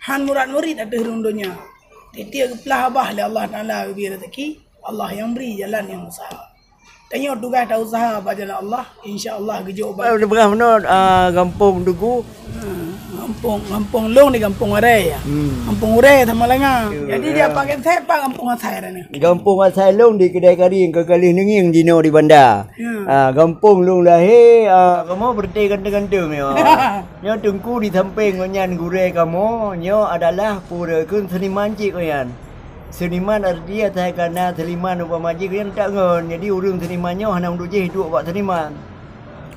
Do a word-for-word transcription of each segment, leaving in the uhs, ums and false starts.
Han murat-murit ateueh rhueng donya. Tieb-tieb geuplah babah lé Allah Taala geubri rezeki, Allah nyang bri jalan nyang useuha. Tanyoe tugaih ta useuha bak jalan Allah, insya Allah geujok bak. Udah peugah meunoe, ah, gampông Tugu. Ha, gampông, gampông lôn di Gampông Aree, ya. Hmm. Gampông Aree sama langa. Ya. Jadi dia pakai saya pak gampông asai dah ni. Gampông asai lôn di Keudai Karing, keu ka lheueh neungieng jinoe di Banda. Ya. Ah, gampông lôn lahé, ah, kamoe beureuti ganteng-ganteng, ya. Nyoe teungku di sampéng gobnyan gurée kamoe, nyoe adalah peue kheun seuniman cit gobnyan. Seuniman arti asai ka na seuniman umpama jih gobnyan tak ngon. Jadi ureuëng seuniman nyoe hana meudujih duek bak seuniman.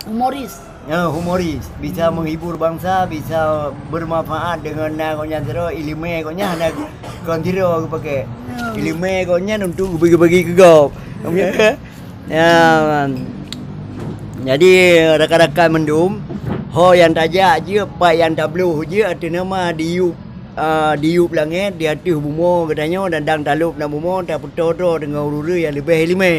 Humoris. Ya, humoris. Bisa menghibur bangsa, bisa bermanfaat dengan na gobnyan sidroe, ileumé gobnyan hana kon sidroe geupaké. Ya. Ileumé gobnyan untuk geubagi-bagi keu gob. Ya. Ya, man. Jadi, rakan-rakan mandum, ho nyang tajak jeuet, pat nyang tabloh jeuet, ateueh nama diyueb, ah, diyueb langét, di ateueh bumoe geutanyoe, dan dang talop na bumoe, tapeutoe droe deungon ureuëng nyang leubeh ileumé.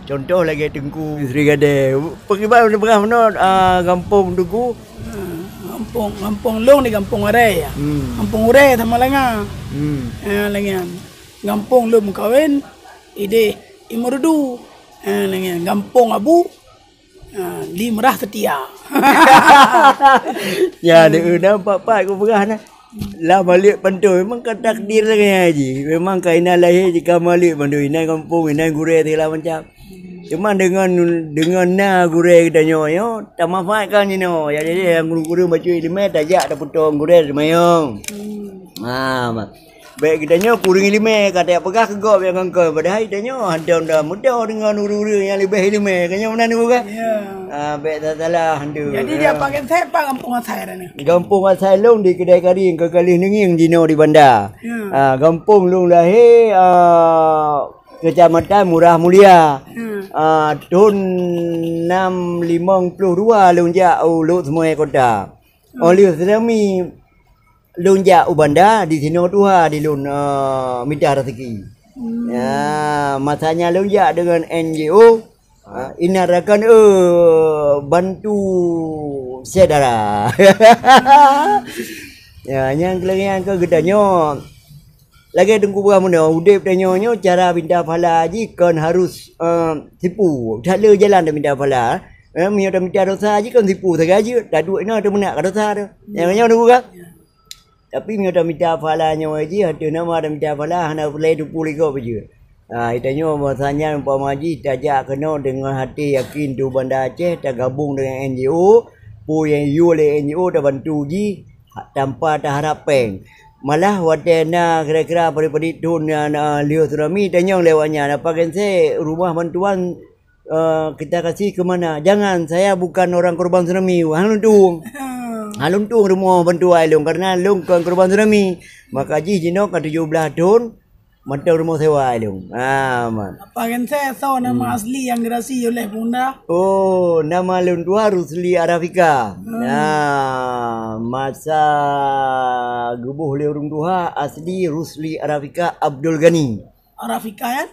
Contoh lagée Teungku Sri Gadé. Peukiban peugah meunoe, ah, gampông Teungku. Ha, gampông, gampông lôn di Gampông Aree, ya. Hmm. Gampông Aree sama langa. Hmm. Ha, lagée nyan. Gampông lôn meukawen, idéh Imrudu. Ha, lagée nyan. Gampông Abu, ha, di Meurah Seutia. Ya, deuh, nampak pat kupeugah na. Lam Maleuek Pantoe memang ka takdir lagée nyan jih. Memang ka inan lahé jih ka Maleuek Pantoe, inan gampông, inan gurée segala macam. Cuma deungon, deungon na gurée geutanyoe nyoe, tamanfaatkan jinoe. Jadi, nyang ureuëng-ureuëng bacut ileumé tajak tapeutoe gurée teumayong. Hmm. Ha, ma-, bék geutanyoe kureueng ileumé, ka tapeugah keu gob nyang kon, padahai geutanyoe hantom tamutoe deungon ureuëng-ureuëng nyang leubeh ileumé. Ka nyoe meunan, Teungku, kan? Ya. Ah, bék salah-salah, hantu. Jadi, ya, dia pakai saya pak gampông asai dah ni. Gampông asai lôn di Keudai Karing, keu ka lheueh neungieng jinoe di Banda. Ya. Ah, gampông lôn lahé, ah, Keucamatan Murah Mulia. Ya. Ah, thon nam limong ploh dua lôn jak u Lhokseumawe Kota. Hmm. Óh lheueh tsunami, lôn jak u Banda, di sinoe tuha di lôn, eh, mita raseuki. Hmm. Ya, masa nyan lôn jak deungon N G O, ah, inan rakan, eh, bantu syedara. Ya, nyang keuleueh nyan keu geutanyoe. Lagée Teungku peugah meunoe, udeb tanyoe nyoe cara minta pahala jih kon harus, eh, tipu. That le jalan taminta pahala. Eh, meunyoe tamita dosa jih kon tipu sagai jeuet, taduek inoe tameunak ka dosa tu. Nyang nyoe Teungku kan? Ya. Tapi meunyoe tamita pahala nyoe jih, ateueh nama tamita pahala, hana peureulée tipu lé gob jeuet. Ha, geutanyoe masa nyan umpama jih tajak keunoe deungon até yakin tu Banda Aceh, tagabong deungon N G O, peue nyang yue lé N G O tabantu jih, ha, tanpa taharab péng. Malah watée na kira-kira padit-padit thon na, na lheueh tsunami, tanyong lé awak nyan, "Apa geunsée rumah bantuan, eh, kita kasih ke mana?" "Jangan, saya bukan orang korban tsunami." Hana lôn tueng. Hana lôn tueng rumoh bantuan lôn, karena lôn kon korban tsunami. Maka jih jinoe ka tujoh blaih thon, mantong rumoh sewa lôn. Ah, man. Apa geunsée soe nama asli nyang geurasi oleh Bunda? Oh, nama lôn tuha Rusli Arafika. Hmm. Nah, masa geuboh lé ureuëng tuha asli Rusli Arafika Abdul Ghani. Arafika, ya?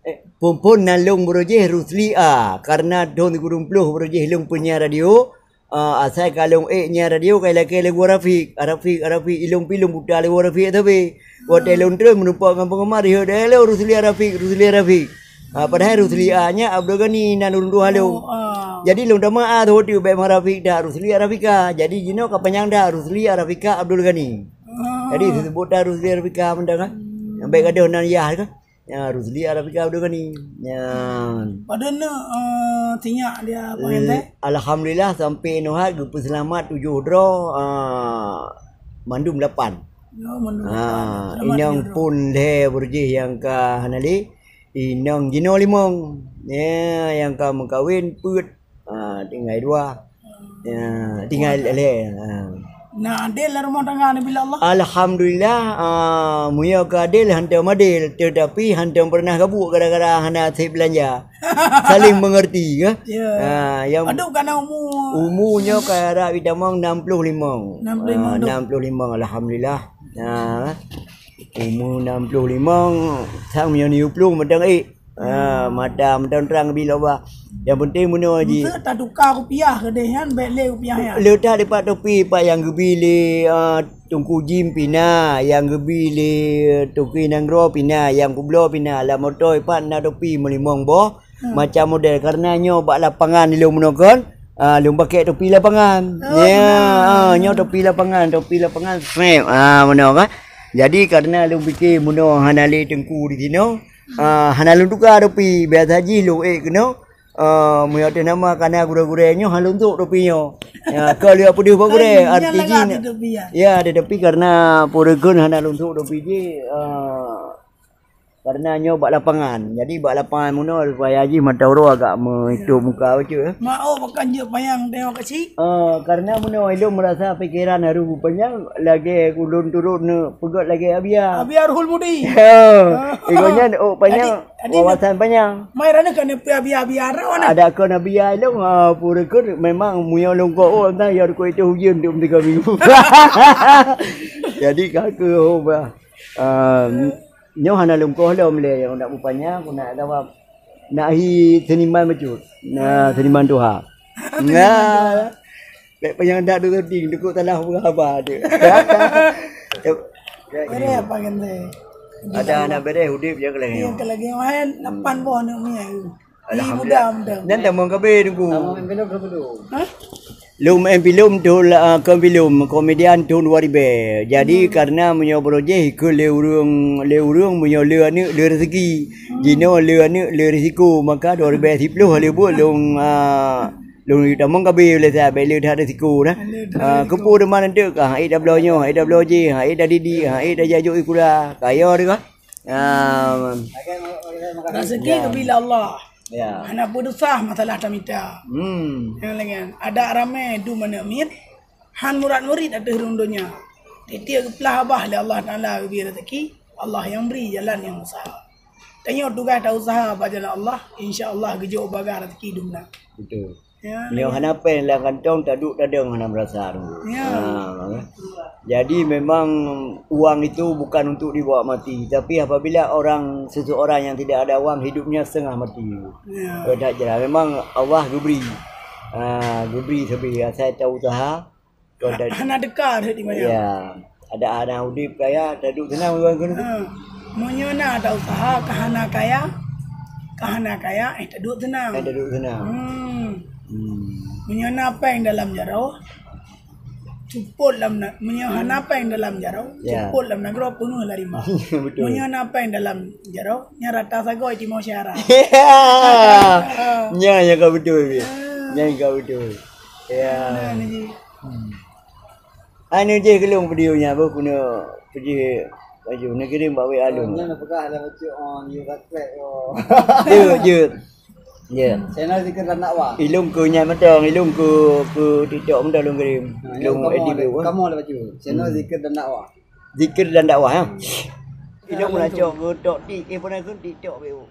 Eh, phon-phon nan lôn beurojih Rusli A, karena thon sikureueng ploh beurojih lôn penyiar radio, ah, asai ka lôn ék nyiar radio ka ilakée lagu Arafik, Arafik, Arafik, ilôn pi lôn puta lagu Arafik sabe. Watée lôn treun meurumpok ngon peungeumar, ihok deh lôn Rusli Arafik, Rusli Arafik. Ah, padahai Rusli A nyan Abdul Ghani nan ureuëng tuha lôn. Oh, ah. Jadi lôn tama A tu tu bék Arafik dak Rusli Arafika. Jadi jinoe ka panyang dak Rusli Arafika Abdul Ghani. Ah. Jadi disebut dak Rusli Arafika mantong kan. Bék gadoh nan yah kan. Ya, Rusli Arafika Abdul Ghani. Ya. Padahai, eh, sinyak dia, Pak Ente? Hmm, alhamdulillah sampai nohat geupeuseulamat tujoh droe, ah, mandum lapan. Ya, mandum lapan. Ah, selamat inong tujoh droe. Phon lhée beurojih nyang ka hana lé, inong jinoe limong. Ya, nyang ka meukawen peuet, ah, tinggai dua. Ya, tinggai lhée. Ah. Na adil lah rumah tangga ni bila Allah? Alhamdulillah, ah, meunyoe keu adil hantom adil, tetapi hantom pernah gabuk gara-gara hana sép beulanja. Saling mengerti, ya? Ya. Ah, yang Aduh, karena umur. Umur nyoe ka rab itamong enam puluh lima. Enam puluh lima Ah, tu. Enam puluh lima, alhamdulillah. Ah. Umur enam puluh lima, sang meunyoe tujoh puluh mantong ék. Ah, mata mantong trang bila bah. Nyang penting meunoe ji. Meuseu tatuka rupiah keudeh nyan, bèk lé rupiah nyan. Le that dipat topi pat nyang geubi lé, ah, Teungku Jim pih na, nyang geubi lé Teungku Nanggroe pih na, nyang kubloe pih na, lam moto pat na topi meulimong boh, macam model. Karena nyoe bak lapangan ilôn meunoe kon, ah, lôn pakai topi lapangan. Oh, ya, ah, nyoe topi lapangan, topi lapangan, snap. Ah, meunoe kan. Jadi karena lôn pikir meunoe hana lé teungku di sinoe, ah, hana lôn tuka topi, biasa jih lôn ék keunoe. Ah, meunyoe teuh nama kana gurèe-gurèe nyoe hana lôn tuek topi nyoe. Ya, ka lheueh peudeuh bak gurèe, arti jih na-, ya, tetapi karena peue kheun hana lôn tuek topi jih, ah, karena nyoe bak lapangan. Jadi bak lapangan meunoe supaya jih mata uroe agak meuitom muka bacut, eh. Mak, oh, bukan jeuet panyang tengok keuchik. Ah, karena meunoe ilôn merasa pikiran harôh panyang lagèe ulôn turot neupeugöt lagèe Abia. Abia Ruhul Mudi. Ya. Iko nyan, oh, panyang. Jadi, jadi wawasan panyang. Mai rana ka neupeu abia-abia rau na. Ada kon abia ilôn, ah, peue kheun memang meunyoe lôn ko, oh, entah ya ko itu hujan tu tiga minggu. Jadi ka keu, oh, bah. Ah, nyoe hana lôn koh lom lé, nyang nak bupanya, aku nak jawab. Nak hi seniman bacut. Nah, seniman tuha. Nah, bèk panyang dak tu ting, dukuk tanah haba tu. Bèrèh apa kan teh? Ada anak bèrèh udip je kelengeu. Yang kelengeu main, lapan boh aneuk miet. Alhamdulillah. Ih, muda, muda. Nyan tamong kabeh, Teungku. Tamong filem, filem. Hah? Lôn main filem thôn, ah, kon filem, komedian thôn dua ribèe. Jadi, karena meunyoe projek ikut lé ureueng, lé ureueng meunyoe le aneuk le rezeki. Jinoe le aneuk le risiko, maka dua ribèe siploh lé buet lôn, ah, lôn tamong kabeh lé sa bèk le that risiko dah. Le that risiko. Ah, keupeue teuma nanti ka, ha, ék tabloe nyoe, ha, ék tabloe jih, ha, ék tadidik, ha, ék tajak jok sikula. Kaya deh ka. Ah, rezeki geubri lé Allah. Ya. Hana peudusah masalah tamita. Hmm. Nyang laén, adak ramé dum aneuk miet, han murat-murit ateueh rhueng donya. Tiep-tiep geuplah babah lé Allah Taala geubri rezeki, Allah nyang bri jalan nyang useuha. Tanyoe tugaih ta useuha bak jalan Allah, insya Allah geujok baga rezeki dum na. Betul. Ya, nyoe hana péng lam kantong, taduek tadong hana meurasa tu. Ya. Ha, jadi memang uang itu bukan untuk dibawa mati, tapi apabila orang, seseorang yang tidak ada uang, hidupnya setengah mati. Ya. Betul tak jelas. Memang Allah geubri. Ha, geubri sabe asai ta useuha. Kon ha-, tadi. Hana teuka rhot di maya. Ya. Ada anak udip kaya, taduek seunang ureueng keunoe. Ha. Meunyoe na ta useuha, ka hana kaya, ka hana kaya, eh, taduek seunang. Eh, taduek seunang. Hmm. Hmm. Meunyoe na péng dalam jaroe, cupot lam na-, meunyoe hana péng dalam jaroe, ya, cupot lam nanggroe peungeuh lam rimba. Betul. Meunyoe na péng dalam jaroe, nyan rata sagoe timoh syara. Ya. Ha. Nyan, nyan ka beutôi, Bi. Ha. Nyan ka beutôi. Ya. Nah, ni. Hmm. Anu jih keu lôn video nyan, boh keuneuk peujih baju. Neukirém bak W A lôn. Nyan neupeugah lam bacut, oh, you subscribe, oh. Jeuet, jeuet. Jeuet. Channel Zikir dan Dakwah. Ilôn keu nyan mantong, ilôn keu, keu TikTok mantong lôn kirém. Ha, lôn edit kamoe, dulu, eh. Kamoe dah bacut. Channel Zikir dan Dakwah. Zikir dan Dakwah, ya. Ilôn pernah cok keu tok tik, eh, pernah keu TikTok, beu.